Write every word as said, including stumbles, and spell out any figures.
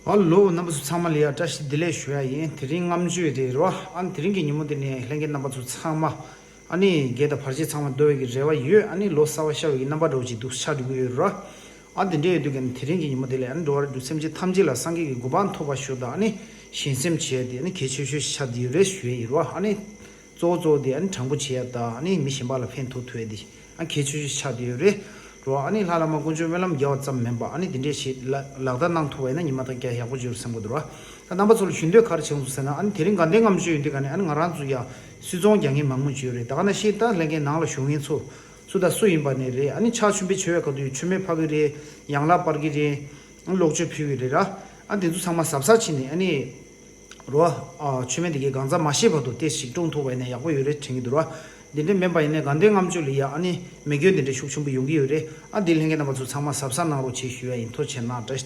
ཧ་ལོ། རྣམ་པ་ཚོ་ཚང་མ་ལ་ཡ་བཀྲ་ཤིས་བདེ་ལེགས་ཞུ་ཡ་ཡིན། དེ་རིང་ལྔ་མཆོད་རེད་རོ། ཨ་ནི་དེ་རིང་གི་ཉིན་མོ་འདི་ནས་ལྷན་རྒྱས་རྣམ་པ་ཚོ་ཚང་མ་ཨ་ནི་རྒས་དང་བར་ཆད་ཚང་མ་འདོར་བའི་གི་རེ་བ་ཡོད། ཨ་ནི་ལོ་གསར་པ་ཤར་བའི་གི་རྣམ་པ་འདྲ་བོ་ཅིག་འདུག་ཆགས་འགྲོ་གི་ཡོད་རོ། ཨ་དེ་འདྲ་ཡོད་དུས་ཀྱང་དེ་རིང་གི་ཉིན་མོ་དེ་ལ་ཨ་ནི་འགྲོ་བ་རིགས་དྲུག་སེམས་ཅན་ཐམས་ཅད་ལ་སངས་རྒྱས་ཀྱི་གོ་འཕང་ཐོབ་པ་ཤོག་དང་ཨ་ནི་ཞལ་སེམས་བྱས་ཏེ་ཨ་ནི་གལ་ཆེ་ཤོས་ཤིག་ཆགས་བསྡད་ཡོད་རེད་ཞུ་ཡ་ཡིན་རོ། ཨ་ནི་གཙོ་བོ་གཙོ་བོ་དེ་ཨ་ནི་དྲང་པོ་བྱེད་ཡ་དང་ཨ་ནི་མི་གཞན་པ་ལ་ཕན་ཐོགས་ཐུབ་ཡ་དེ་ཨ་གལ་ཆེ་ཤོས་ཆགས་བསྡད་ཡོད་རེད་རོ། ཨ་ནི་ལྷ་བླ་མ་དཀོན་མཆོག་སྨོན་ལམ་རྒྱག་པ་ཙམ་མིན་པ་ཨ་ནི་དེ་འདྲས་ཞིག་ལ་ལག་བསྟར་གནང་ཐུབ་པ་ཡིན་ན་ཉི་མ་ཐག་རྒྱ་ཡག་པོ་ཅིག་ཡོད་རེད་བསམ་གི་འདུག་རོ། ད་རྣམ་པ་ཚོ་ལ་ཞུ་འདོད་ག་རེ་བྱུང་སོང་ཟེར་ན་ཨ་ནི་དེ་རིང་དགའ་ལྡན་ལྔ་མཆོད་ཡོད་དུས་ག་ནས་ཨ་ནི་ང་རང་ཚོ་ཡ་སུད་ཚོང་རྒྱག་མཁན་མང་པོ་ཅིག་ཡོད་རེད། ད་ག་ནང་བཞིན་ད་ལྷན་རྒྱས་ནང་ལ་བཞུགས་མཁན་ཚོ་སུ་དང་སུ་ཡིན་པ་ནས་རེད། ཨ་ནི་ཕྱག་མཆོད་འབུལ་བྱེད་པའི་སྐབས་དུ་མཆོད་མེ་ཕབ་གི་རེད། ཡང་ལག་སྤར་གི་རེད། ཨ་ནི་ལོག་མཆོད་ཕུལ་གི་རེད་ར། ཨ་དེ་ཚོ་ཚང་མ་གཟབ་གཟབ་བྱས་ནས་ཨ་ནི་རོ། ཨ་མཆོད་མེ་དེ་གའི་གང་ཚ་མ་ཤེས་བར་དུ་ཏེ་ཞིག་བཀྲོངས་ཐུབ་པ་ཡིན་ན་ཡག་པོ་ཡོད་རེད་དྲན་གྱི་འདུག་ར། འདི་འདྲ་མིན་པ་ཡིན་ན་དགའ་ལྡན་ལྔ་མཆོད་ལ་ཡ་ཨ་ནི་མེ་སྐྱོན་འདི་འདྲ་ཤུགས་ཆེན་པོ་ཡོང་གི་ཡོད་རེད། ཨ་འདི་ལྷན་རྒྱས་རྣམ་པ་ཚོ་ཚང་མ་གཟབ་གཟབ་གནང་རོགས་བྱེད་ཞུ་ཡ་ཡིན། ཐུགས་རྗེ་གནང་། བཀྲ་ཤིས་